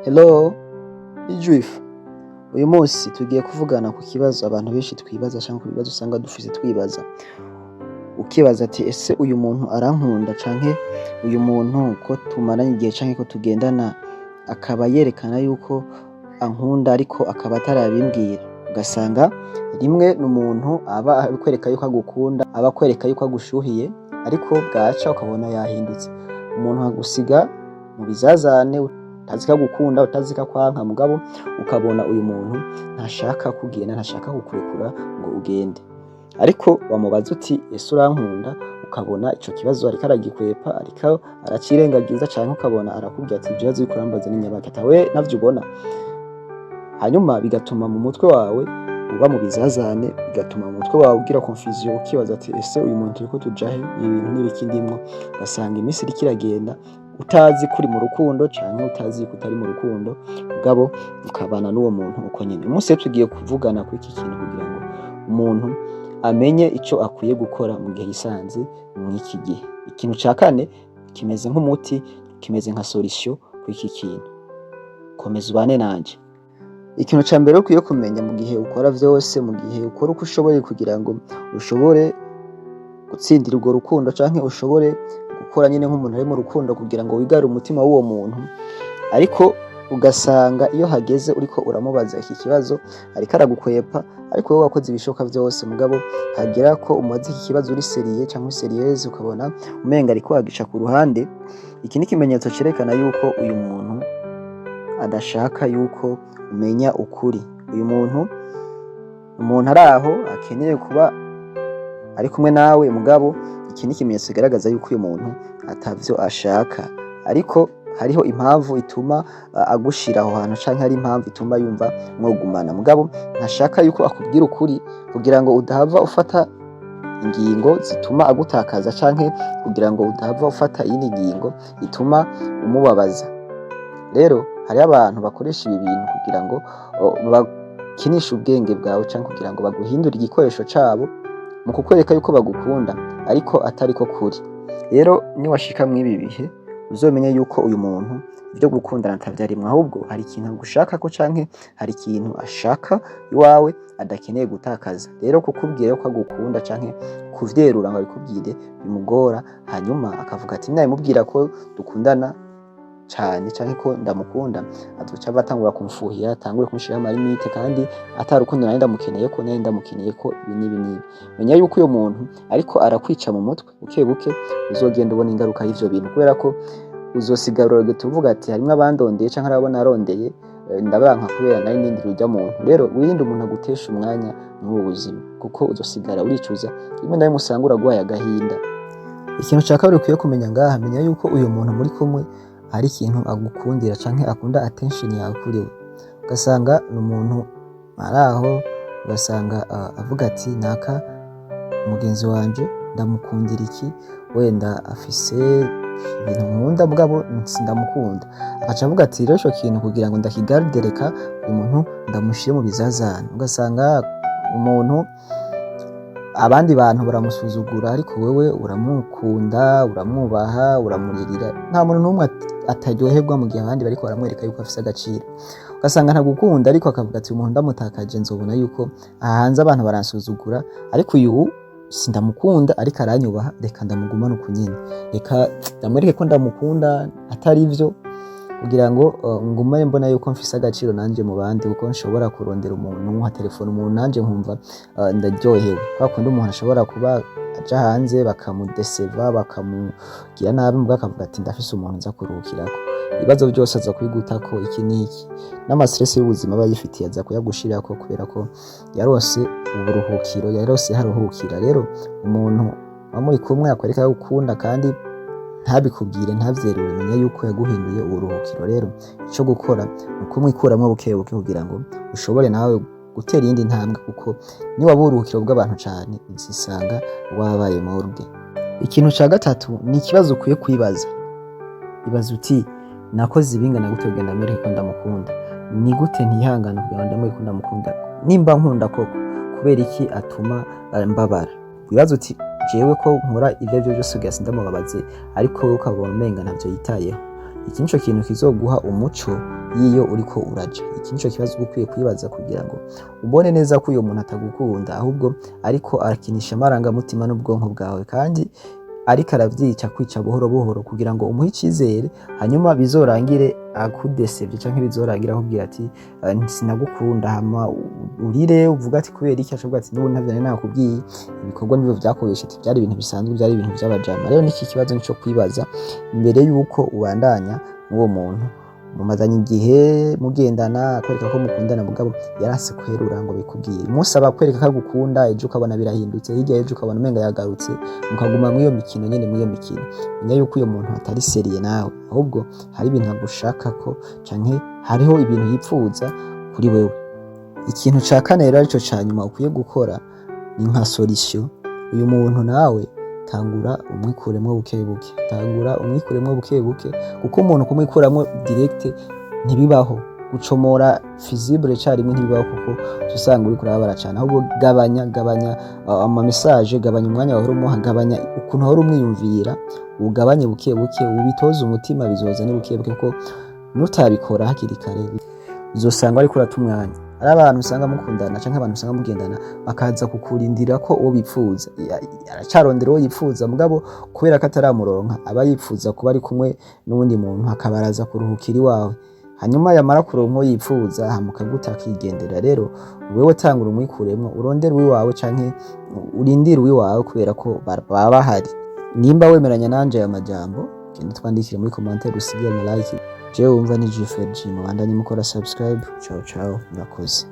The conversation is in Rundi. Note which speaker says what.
Speaker 1: Hello, Juif. Uyu munsi tugiye kuvugana ku kibazo abantu benshi twibaza canke ku bibazo usanga dufise twibaza. Ukibaza ati: "Ese uyu muntu arankunda, canke uyu muntu ko tumaranye igihe canke ko tugendana akaba yerekana yuko ankunda, ariko akaba atarabimbwira?" Ugasanga rimwe ni umuntu aba akwereka yuko agukunda, aba akwereka yuko agushuhiye, ariko bwaca ukabona yahindutse. Umuntu agusiga mu bizazane, utazi ko agukunda, utazi ko akwanka, mugabo ukabona uyu muntu ntashaka kugenda, ntashaka kukurekura ngo ugende. Ariko wamubaza uti: "Ese urankunda?" Ukabona ico kibazo ariko aragikwepa, ariko aracirengagiza, canke ukabona arakubwira ati: "Ivyo bibazo uriko urambaza ni nyabaki, atawe ntavyo ubona." Hanyuma bigatuma mu mutwe wawe uba mu bizazane, bigatuma mu mutwe wawe ugira confusion, ukibaza ati: "Ese uyu muntu turiko tuja he? Ibi bintu n'ibiki ndimwo?" Ugasanga iminsi iriko iragenda utazi ko uri mu rukundo canke utazi ko utari mu rukundo, mugabo ukabana n'uwo muntu uko nyene. Uyu munsi rero tugiye kuvugana kuri iki kintu kugira ngo umuntu amenye ico akwiye gukora mu gihe yisanze mw'iki gihe. Ikintu ca kane kimeze nk'umuti, kimeze nka solution kuri iki kintu. Komeza ubane nanje. Ikintu ca mbere ukwiye kumenya mu gihe ukora vyose, mu gihe ukora uko ushoboye kugira ngo ushobore gutsindira urwo rukundo, canke ushobore gukora nyene nk'umuntu ari mu rukundo kugira ngo wigarure umutima w'uwo muntu, ariko ugasanga iyo hageze uriko uramubaza iki kibazo ariko aragukwepa, ariko wowe wakoze ibishoboka vyose, mugabo hagera ko umubaza iki kibazo uri sérieux canke sérieuse, ukabona umenga ariko agica ku ruhande. Iki ni ikimenyetso cerekana yuko uyu muntu adashaka yuko umenya ukuri. Uyu muntu, umuntu ari aho akeneye kuba ari kumwe nawe, mugabo iki ni ikimenyetso kigaragaza yuko uyu muntu atavyo ashaka, ariko hariho impamvu ituma agushira aho hantu, canke hari impamvu ituma yumva mwogumana, mugabo ntashaka yuko akubwira ukuri kugira ngo udahava ufata ingingo zituma agutakaza, canke kugira ngo udahava ufata iyindi ngingo ituma umubabaza. Rero hariho abantu bakoresha ibi bintu kugira ngo bakinishe ubwenge bwawe, canke kugira ngo baguhindure igikoresho cabo mu kukwereka yuko bagukunda, ariko atariko kuri. Rero niwashika mw'ibi bihe, uzomenye yuko uyu muntu ivyo gukundana atavyarimwo, ahubwo hari ikintu agushakako, canke hari ikintu ashaka iwawe adakeneye gutakaza. Rero kukubwira yuko agukunda canke kuvyerura ngo abikubwire bimugora, hanyuma akavuga ati: "Nabimubwira ko dukundana cane canke ko ndamukunda, azoca ava atangura kumfuhira, atangure kunshiraho ama limites, kandi ata rukundo nari ndamukeneyeko, nari ndamukeneyeko ibi n'ibi n'ibi." Menya yuko uyo muntu ariko arakwica mu mutwe buke buke. Uzogenda ubona ingaruka y'ivyo bintu, kubera ko uzosigara uragenda uvuga ati: "Harimwo abandondeye canke hari abo narondeye, ndabanka kubera nari nindiriye urya muntu." Rero wirinde umuntu agutesha umwanya mw'ubu buzima, kuko uzosigara uricuza, rimwe na rimwe usanga uragwaye agahinda. Ikintu ca kabiri ukwiye kumenya ngaha: menya yuko uyu muntu muri kumwe hari ikintu agukundira, canke akunda attention yawe kuri we. Ugasanga ni umuntu ari aho, ugasanga avuga ati: "Naka mugenzi wanje ndamukundira iki, wenda afise ibintu nkunda, mugabo sindamukunda." Agaca avuga ati: "Rero ico kintu kugira ngo ndakigarde, reka uyu muntu ndamushire mu bizazane." Ugasanga umuntu abandi bantu baramusuzugura, ariko wewe uramukunda, uramwubaha, uramuririra. Nta muntu n'umwe ataryoherwa mu gihe abandi bariko baramwereka yuko afise agaciro. Ugasanga ntagukunda, ariko akavuga ati: "Umuntu ndamutakaje nzobona yuko aha hanze abantu baransuzugura, ariko uyu sindamukunda, ariko aranyubaha, reka ndamugumane uku nyene, reka ndamwereke ko ndamukunda atari vyo, kugira ngo ngume mbona yuko mfise agaciro nanje mu bandi, kuko nshobora kurondera umuntu nka telefone umuntu nanje nkumva ndaryohewe." Kwa kundi umuntu ashobora kuba aja hanze bakamudeseva, bakamugira nabi, mugabo akavuga ati: "Ndafise umuntu nza kuruhukirako." Ibibazo byose aza kubigutako, iki n'iki, n'ama stress y'ubuzima aba yifitiye aza kuyagushirako, kubera ko yarose uburuhukiro, yarose haruhukira. Rero umuntu muba muri kumwe akwereka ko agukunda kandi ntabikubwire, ntavyerure, menya yuko yaguhinduye uburuhukiro. Rero ico gukora ni ukumwikuramwo buke buke kugira ngo ushobore nawe gutera iyindi ntambwe, kuko niwaba uburuhukiro bw'abantu cane uzisanga wabaye morgue. Ikintu ca gatatu ni ikibazo ukwiye kwibaza. Ibaza uti: "Nakoze ibingana gute kugira ndamwereke ko ndamukunda? Ni gute ntihangana kugira ngo ndamwereke ko ndamukunda? Nimba nkunda koko, kubera iki atuma mbabara?" Wibaza uti: "Jewe ko nkora ivyo arivyo vyose kugira sindamubabaze, ariko wewe ukabona umenga ntavyo yitayeho." Iki nico kintu kizoguha umuco y'iyo uriko uraja? Iki nico kibazo uba ukwiye kwibaza kugira ngo ubone neza ko uyo muntu atagukunda, ahubwo ariko arakinisha amarangamutima n'ubwonko bwawe, kandi ariko aravyica kwica buhoro buhoro kugira ngo umuhe icizere, hanyuma bizorangire akudesevye, canke bizorangire akubwira ati: "Sinagukunda." Hama urire, uvuga ati: "Kubera iki?" Acavuga ati: "N'ubu ntavyo nari nakubwiye, ibikorwa nivyo vyakoresha." Ati: "Vyari ibintu bisanzwe, vyari ibintu vy'abajama." Rero niki kibazo nico kwibaza imbere yuko ubandanya n'uwo muntu mumazanye igihe mugendana, akwereka ko mukundana, mugabo yaranse kwerura ngo bikubwire. Umunsi aba akwereka ko agukunda, ejo ukabona birahindutse, hirya y'ejo ukabona umenga yagarutse, mukaguma mw'iyo mikino nyene. Mw'iyo mikino, menya yuko uyo muntu atari sérieux nawe, ahubwo hari ibintu agushakako canke hariho ibintu yipfuza kuri wewe. Ikintu ca kane rero, arico ca nyuma ukwiye gukora, ni nka solution: uyu muntu nawe tangura umwikuremwo buke buke, tangura umwikuremwo buke buke, kuko umuntu kumwikuramwo direct ntibibaho. Gucomora fusible carimwe ntibibaho, kuko uca usanga uriko urababara cane. Ahubwo gabanya, gabanya ama message, gabanya umwanya wahora umuha, gabanya ukuntu wahora umwiyumvira, ugabanye buke buke, ubitoze umutima, bizoza ni buke buke, kuko nutabikora hakiri kare uzosanga ariko urata umwanya. Ari abantu usanga mukundana canke abantu usanga mugendana, bakaza kukurindira ko uwo bipfuza aracarondera uwo yipfuza, mugabo kubera ko ataramuronka aba yipfuza kuba ari kumwe n'uwundi muntu, akaba araza kuruhukira iwawe, hanyuma yamara kuronka uwo yipfuza, hama ukaguta akigendera. Rero wewe tangura umwikuremwo, urondere uwiwawe canke urindire uwiwawe, kubera ko baba bahari. Nimba wemeranya nanje aya majambo, genda twandikire muri commentaire, usigire na like. Jewe wumva ni GFG, mubandanye mukora subscribe. Ciao ciao, murakoze.